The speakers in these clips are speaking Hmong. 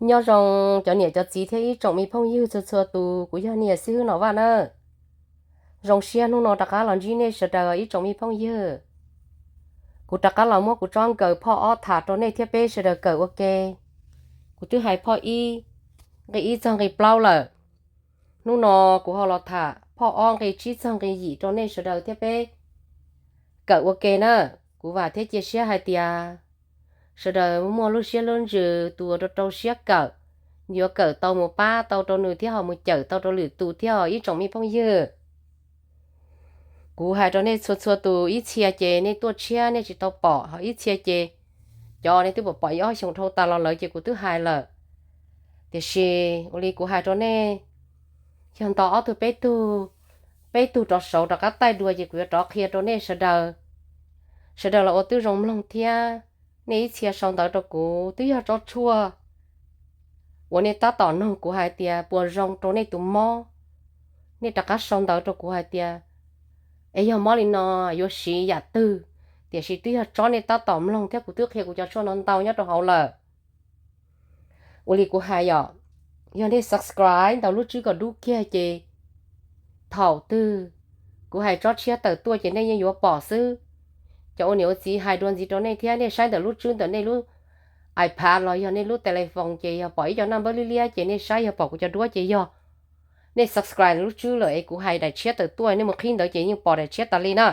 Nyob zoo cov niam cov txiv thiab ib tsoom me phooj ywg txhua txhua tus, kuv yog niam xib hwb Nom Vaj na. Zoo siab hnub no rov qab los ntsib nej sawv daws ib tsoom me phooj ywg. Kuv rov qab los muab kuv tsob nkaws phoj ob tham rau nej thiab peb sawv daws kawm ua ke. Kuv twb hais phoj ib, nqi ib txog nqi plaub lawm. Hnub no kuv ho los tham phoj ob nqi tsib txog nqi yim rau nej sawv daws thiab peb kawm ua ke na. Kuv vam thiab cia siab hais tias sawv daws muaj lub siab lub ntsws tus uas rau rau siab kawm, yuav kawm tau mus pab tau rau nws thiab ho mus cawm tau rau lwm tus thiab os ib tsoom me phooj ywg. Kuv hais rau nej txhua txhua tus, ib txhia ces nej tuaj tshiab nej tsis tau pom, ho ib txhia ces cov nej twb pom pom ib ob xyoos dhau tas los lawm ces kuv twb hais lawm. Tiam sis ua li kuv hais rau nej, yog nto ob tug peb tug, peb tug rov saud rov qab taij dua ces kuv yuav rov qhia rau nej sawv daws. Sawv daws los ua tib zoo mloog thiab. Nej ib txhia sau ntawv rau kuv twb yog tsob tshuaj uas nej tab tom noog kuv hais tias puas zoo rau nej tus mob. Nej rov qab sau ntawv rau kuv hais tias es yog mob li no yuav siv yam twg, tiam sis twb yog tsob nej tab tom mloog thiab kuv twb qhia kuv cov tshuaj no ntau nyob rau hauv lawm. Ua li kuv hais yom, yog nej subscribe ntawm lub tswb kom dub kiag ces thaum twg kuv hais tsob tshiab tawm tuaj ces nej yeej yuav pom xwb. Cov ua niam ua txiv hais dua ntxiv rau nej thiab, nej saib ntawm lub tswb ntawm nej lub iPad los yog nej lub telephone ces yog pom ib co naj npawb liab liab ces nej saib yog pom kuv cov duab ces yog nej subscribe lub tswb lawm es kuv hais daim tshiab tawm tuaj nej mus qhib ntawd ces yeej pom daim tshiab tas li na.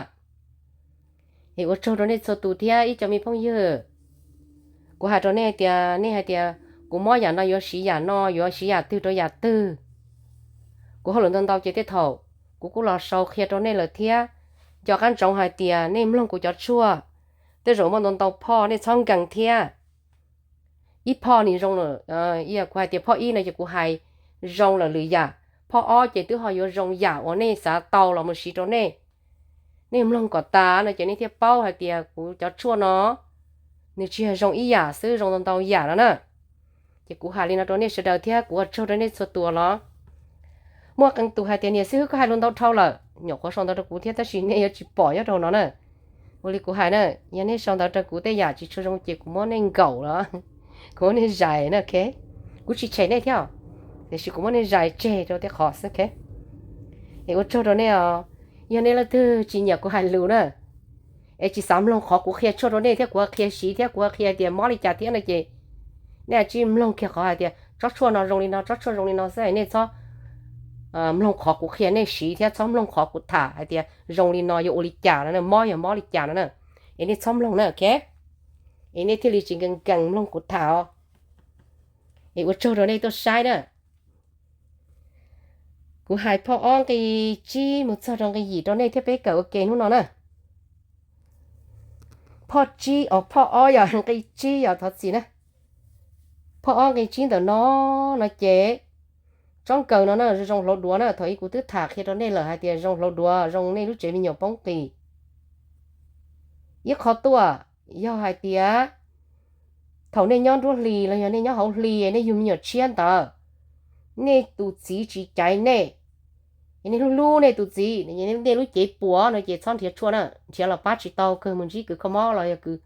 Es ua tsaug rau nej txhua tus thiab ib co me phooj ywg. Kuv hais rau nej tias nej hais tias kuv mob yam no yuav siv yam no, yuav siv yam twg rau yam twg. Kuv hauj lwm ntau ntau ces tej thaum kuv kuj los sau qhia rau nej lawm thiab. Nco qab ntsoov hais tias nej mloog kuv cov tshuaj, tej zaum muaj ntau ntau phoj nej txhob nkees thiab. Ib phoj nws zoo, kuv hais tias phoj ib no ces kuv hais zoo lawm lwm yam, phoj ob ces twb ho yuav zoo yam uas nej xav tau los mus siv rau nej. Nej mloog kom tas no ces nej thiaj paub hais tias kuv cov tshuaj no nws tsis yog zoo ib yam xwb, zoo ntau ntau yam no na. Ces kuv hais li no rau nej sawv daws thiab kuv ua tsaug rau nej txhua tus los. Muaj qee tus hais tias niam xib hwb koj hais lus ntau dhau lawm, nyuam qhuav sau ntawv rau kuv thiab tab sis nej yuav tsis pom nyob rau no na. Ua li kuv hais na, yog nej sau ntawv rau kuv tej yam tsis tshua zoo ces kuv muab nej nkaum los, kuv muab nej zais na, ok. Kuv tsis tshem nej thiab, tiam sis kuv muab nej zais tseg rau tej qhov xwb, ok. Es ua tsaug rau nej os. Yog nej leej twg tsis nyiam kuv hais lus na, es tsis xav mloog qhov kuv qhia tshuaj rau nej thiab kuv qhia siv thiab kuv qhia tias mob li cas thiab no ces nej tsij mloog kiag qhov hais tias tsob tshuaj no zoo li no, tsob tshuaj zoo li no xwb, nej txhob mloog qhov kuv qhia nej siv thiab txhob mloog qhov kuv tham hais tias zoo li no yuav ua li cas no, mob yog mob li cas no na. Es nej txhob mloog na, ok. Es nej thiaj li tsis nkees nkees mloog kuv tham os. Es ua tsaug rau nej tuaj saib na. Kuv hais phoj ob nqi tsib mus txog rau nqi yim rau nej thiab peb kawm ua ke hnub no na. Phoj tsib os, phoj ob yog nqi tsib yog thov txim na. Phoj ob nqi tsib ntawm no, no ces tsob nkaws no na zoo hlauv duav na, thaum ub kuv twb tham qhia rau nej lawm hais tias zoo hlauv duav, zoo nej lub tsev me nyuam poob qis. Ib qho tuaj, yog hais tias thaum nej nyob nruab hlis los yog nej nyob hauv hli, nej yug me nyuam tshiab ntawd, nej tus txiv tsis caiv nej, nej hlub hlub nej tus txiv, nej lub cev puas no ces txhob nrhiav tshuaj na, nrhiav los pab tsis tau, kawg mus ntsib kws kho mob los yog kws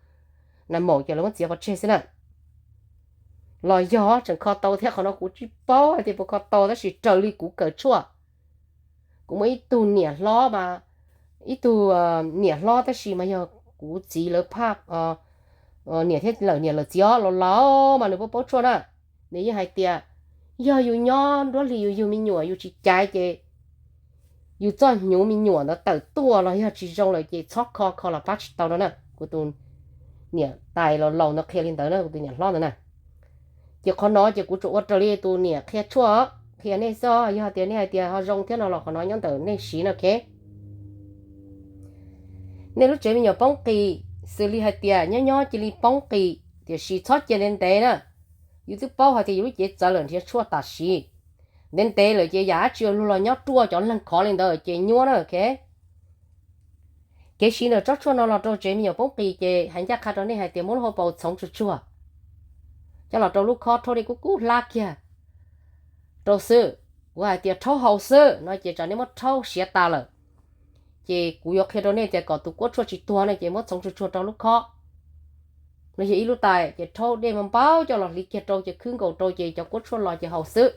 nas maum ces lawv muab txiav pov tseg xwb na. Los yog tseem kho tau thiab, qhov no kuv tsis paub hais tias puas kho tau tab sis raws li kuv kawm tshuaj, kuv muaj ib tug niam hlob mas, ib tug niam hlob tab sis mas yog kuv txiv lawv phaj, niam thiab lawm niam lawm txiv os, laus laus mas nws paub paub tshuaj na. Nws yeej hais tias yog yus nyob nruab hlis yus yug me nyuam yus tsis caiv ces yus txoj hnyuv me nyuam ntawd tawm tuaj los yog tsis zoo lawm ces txhob kho, kho los pab tsis tau no na. Kuv tus niam tais laus laus ntawd qhia li ntawd na, kuv tus niam hlob ntawd na. Ces qhov no ces kuv tsuas ua raws li tus niam qhia tshuaj, qhia nej xwb, yog tias nej hais tias ho zoo thiab no los qhov no nyob ntawm nej siv no, ok. Nej lub tsev me nyuam poob qis, xws li hais tias nyob nyob cia li poob qis, tiam sis txhob cia ntev ntev na. Yus twb paub hais tias yus lub cev txawv lawm nrhiav tshuaj tam sim. Ntev ntev lawm ces yam dab tsi luag los nyob ruaj cov leeg khov li ntawd ces nyuaj na, ok. Kev siv ntawm tsob tshuaj no los rau tsev me nyuam poob qis ces hais ncaj qha rau nej hais tias muab lub hauv paus txhoov tsuag tsuag, coj los rau lub khob rhaub dej kub kub hlab kiag rau xwb. Kuv hais tias rhaub hau xwb no ces tsam nej muab rhaub siav tas lawm. Ces kuv yuav qhia rau nej tias kom tus kuab tshuaj tsis tuag no ces muab txhoov tsuag tsuag rau lub khob, Los yog ib lub tais ces rhaub dej npau npau coj los hliv kiag rau ces khwb nkaus rau ces cov kuab tshuaj los ces haus xwb.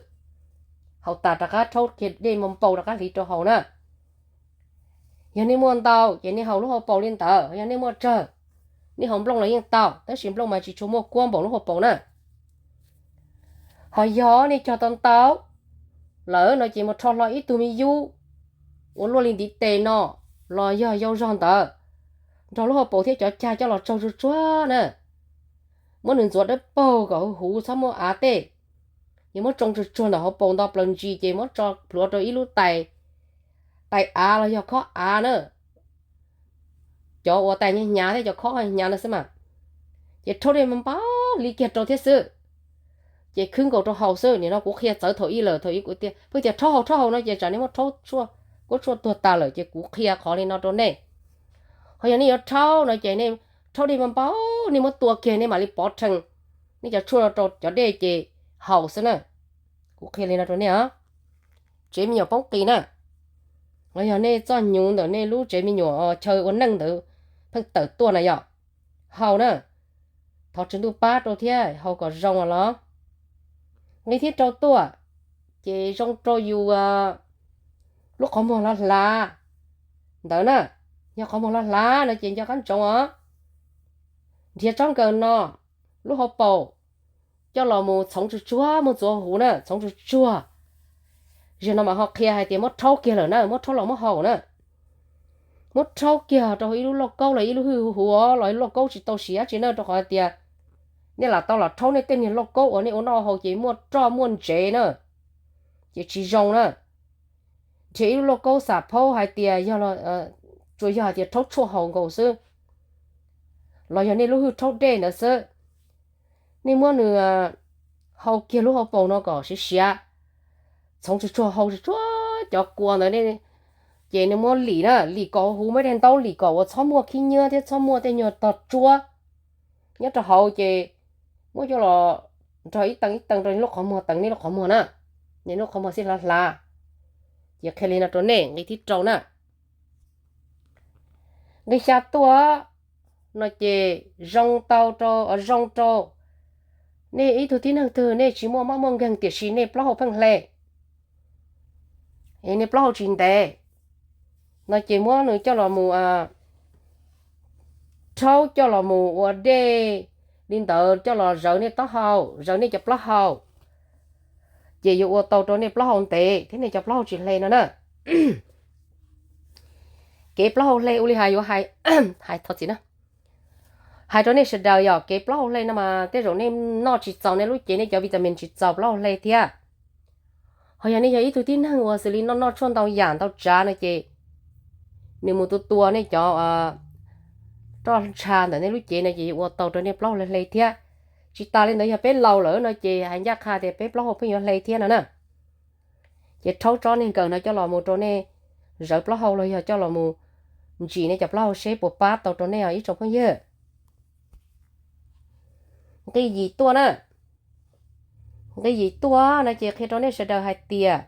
Haus tas rov qab rhaub kiag dej npau npau rov qab hliv rau haus na. Yog nej muaj ntau ces nej haus lub hauv paus li ntawd, yog nej muaj tsawg, nej haus nplooj los yeej tau, tab sis nplooj mas tsis tshua muaj kuab npaum lub hauv paus na. Ho yog nej cog tau ntau lawm no ces mus rho hlo ib tug me yub ua luaj li ntiv tes no los yog yau zog ntawd nrog lub hauv paus thiab cov cag coj los tsaug tsuag tsuag na. Muab nws ntxuav dawb paug kom huv huv txhob muaj av tej. Ces muab tsoo tsuag tsuag ntawm hauv paus nto plaws ntsis ces muab tso plhuav rau ib lub tais, tais av los yog khob av na. Cov uas tais hnyav hnyav thiab cov khob hnyav hnyav no xwb mas. Ces rhaub dej npau npau hliv kiag rau thiab xwb. Ces khwb nkaus rau haus xwb, nim no kuv qhia txawv thaum ub lawm, thaum ub kuv tias pheej tias rhaub haus rhaub haus no ces tsam nej muab rhaub tshuaj, kuab tshuaj tuag tas lawm ces kuv qhia qhov li no rau nej. Ho yog nej yuav rhaub no ces nej rhaub dej npau npau, nej muab tua kiag nej mam li pov rhees nej cov tshuaj rau cov dej ces haus xwb na. Kuv qhia li no rau nej os. Tsev me nyuam poob qis na, los yog nej txoj hnyuv ntawm nej lub tsev me nyuam chaw ua neej ntawd pheej tawm tuaj na yom, haus na. Thov Tswv Ntuj pab rau thiab haus kom zoo os los. Nqe thib rau tuaj, ces zoo rau yus lub qhov muag hlob hlav ntawd na. Yog qhov muag hlob hlav no ces nco qab ntsoov os. Nrhiav tsob nkaws no, lub hauv paus, coj los mus txhoov tsuag tsuag, muab ntxuav huv na, txhoov tsuag tsuag. Zaum no mas ho qhia hais tias muab rhaub kiag lawm na, muab rhaub los muab haus na. Muab rhaub kiag rau ib lub lauj kaub los ib lub hwj huv los lauj kaub tsis tau siav tsi na, rau qhov hais tias nej lam tau los rhaub nej tej niag lauj kaub uas nej ua noj haus ces muaj roj muaj ntsev na, ces tsis zoo na. Nrhiav ib lub lauj kaub xam phaub hais tias yog, tsuas yog hais tias rhaub tshuaj haus nkaus xwb, los yog nej lub hwj rhaub dej ntawd xwb. Nej muab nws hau kiag lub hauv paus no kom siav siav, txhoov tsuag tsuag, hau tsuag tsuag cov kua ntawd, ces nej muab lim na, lim kom huv, muab daim ntaub lim kom uas txhob muaj khib nyiab thiab txhob muaj tej nyuag tog tsuab nyob rau hauv, ces muab coj los nrog ib teev ib teev rau nej lub qhov muag, teev nej lub qhov muag na, nej lub qhov muag thiaj hlav hlav. Ces qhia li no rau nej, nqe thib rau na. Nqe xya tuaj no ces zoo tau rau, zoo rau nej ib tug tib neeg twg nej tsis muaj mob muaj nkeeg tiam sis nej plaub hau pheej hle, es nej plaub hau tsis ntev, no ces muab nws coj los mus, rhaub coj los mus ua dej li ntawd coj los zawv nej taub hau, zawv nej cov plaub hau, ces yuav ua tau rau nej plaub hau ntev thiab nej cov plaub hau tsis hle no na. Kev plaub hau hle ua li hais yuav hais, hais thov txim na, hais rau nej sawv daws yog kev plaub hau hle no mas tej zaum nej noj tsis txaus, nej lub cev nej cov vitamin tsis txaus plaub hau hle thiab. Ho yog nej yog ib tug tib neeg uas xws li noj noj tshuaj ntau yam ntau tsav no ces nws mus tua tua nej cov roj ntsha ntawm nej lub cev no ces yuav ua tau rau nej plaub hau hle thiab. Tsis tas li ntawd yog peb laus lawm no ces hais ncaj qha tias peb plaub hau pheej yuav hle thiab no na. Ces rhaub tsob niag nkaws no coj los mus rau nej zawv plaub hau los yog coj los mus ntsim nej cov plaub hau seb puas pab tau rau nej os ib tsoom phooj ywg. Nqe yim tuaj na. Nqe yim tuaj no ces qhia rau nej sawv daws hais tias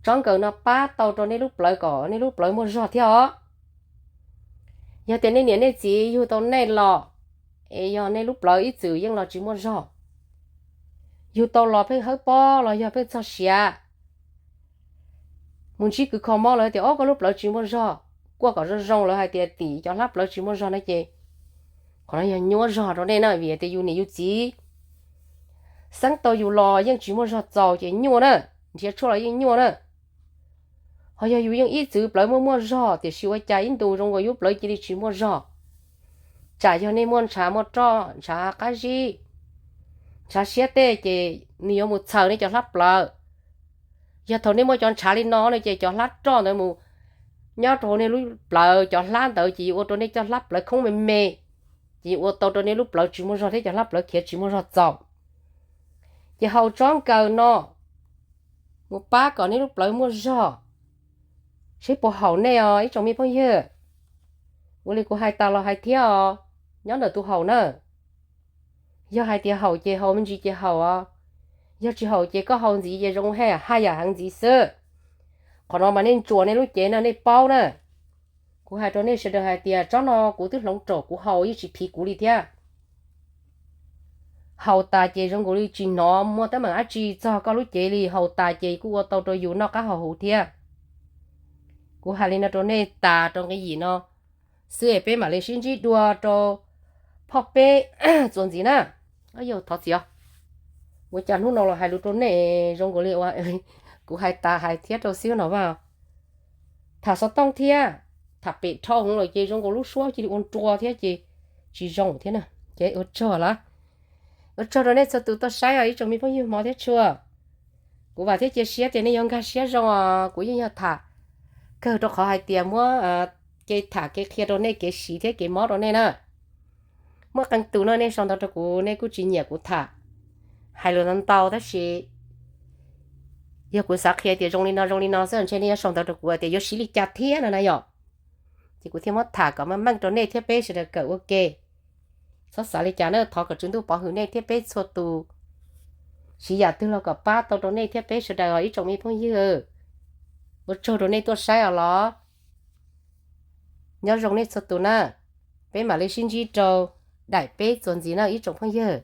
tsob nkaws no pab tau rau nej lub plawv kom nej lub plawv muaj zog thiab os. Yog tias nej niam nej txiv yug tau nej los, es yog nej lub plawv ib txwm yeej los tsis muaj zog, yug tau los pheej hawb pob los yog pheej txog siav, mus ntsib kws kho mob lawv tias ob koj lub plawv tsis muaj zog, kuaj kom zoo zoo lawv hais tias tim cov hlab plawv tsis muaj zog na ces qhov no yog nyuaj zog rau nej na, vim tias yus niam yus txiv xeeb tau yus los yeej tsis muaj zog txaus ces nyuaj na, nrhiav tshuaj los yeej nyuaj na. Ho yog yus yeej ib txwm plawv muaj muaj zog tiam sis ua cas ib ntus zoo nkaus yus plawv cia li tsis muaj zog. Tsam yog nej muaj ntshav muaj roj, ntshav qab zib, ntshav siab tej ces nws yuav mus txhaws nej cov hlab plawv. Yog thaum nej muaj cov ntshav li no no ces cov hlab roj ntawd mus nyob rau hauv nej lub plawv, cov hlab ntawd ces yuav ua rau nej cov hlab plawv khoob me me, ces yuav ua tau rau nej lub plawv tsis muaj zog thiab cov hlab plawv khiav tsis muaj zog txaus. Ces haus tsob nkaws no mus pab kom nej lub plawv muaj zog, seb puas haum nej os ib tsoom me phooj ywg. Ua li kuv hais tas los hais thiab os, nyob ntawm tus haus na. Yog hais tias haum ces haus me ntsis ces haum os, yog tsis haum ces koj haus ntxiv ces zoo haj yam heev ntxiv xwb. Qhov no mas nej ntsuas nej lub cev no nej paub na. Kuv hais rau nej sawv daws hais tias tsob no kuv twb hloov raum kuv haus yeej tsis phiv kuv li thiab. haus tas ces zoo nkaus li tsis hnov muaj teeb meem dab tsi txog koj lub cev li, haus tas ces kuj ua tau rau yus noj qab haus huv thiab. Kuv hais li no rau nej tas rau nqi yim no xwb es peb mam li sib ntsib dua rau phoj peb txuas ntxiv na. Yog thov txim os, ua cas hnub no los hais lus rau nej zoo nkaus li ua kuv hais tas hais thiab rau xib hwb Nom Vaj. Tham xov tooj thiab, tham pem dhau hwv lawm ces zoo nkaus lub suab cia li ua nrua thiab ces tsis zoo thiab na. Ces ua tsaug lawm, ua tsaug rau nej txhua tus tuaj saib os ib tsoom me phooj ywg hmov thiab tshua. Kuv vam thiab cia siab tias nej yuav nkag siab zoo os. Kuv yeej yog tham kawg rau qhov hais tias muab kev tham kev qhia rau nej, kev siv thiab kev mob rau nej na. Muaj qee tus no nej sau ntawv rau kuv, nej kuj tsis nyiam kuv tham, hais lus ntau ntau tab sis yog kuv xav qhia tias zoo li no zoo li no xwb ntshe nej yuav sau ntawv rau kuv tias yuav siv li cas thiab no na yom. Ces kuv thiaj muab tham kom meej meej rau nej thiab peb sawv daws kawm ua ke. Txhob xav li cas na, thov kom Tswv Ntuj pov hwm nej thiab peb txhua tus. Siv yam twg los kom pab tau rau nej thiab peb sawv daws os ib tsoom me phooj ywg. Ua tsaug rau nej tuaj saib os los nyob zoo nej txhua tus na. Peb mam li sib ntsib rau daim peb txuas ntxiv na ib tsoom phooj ywg.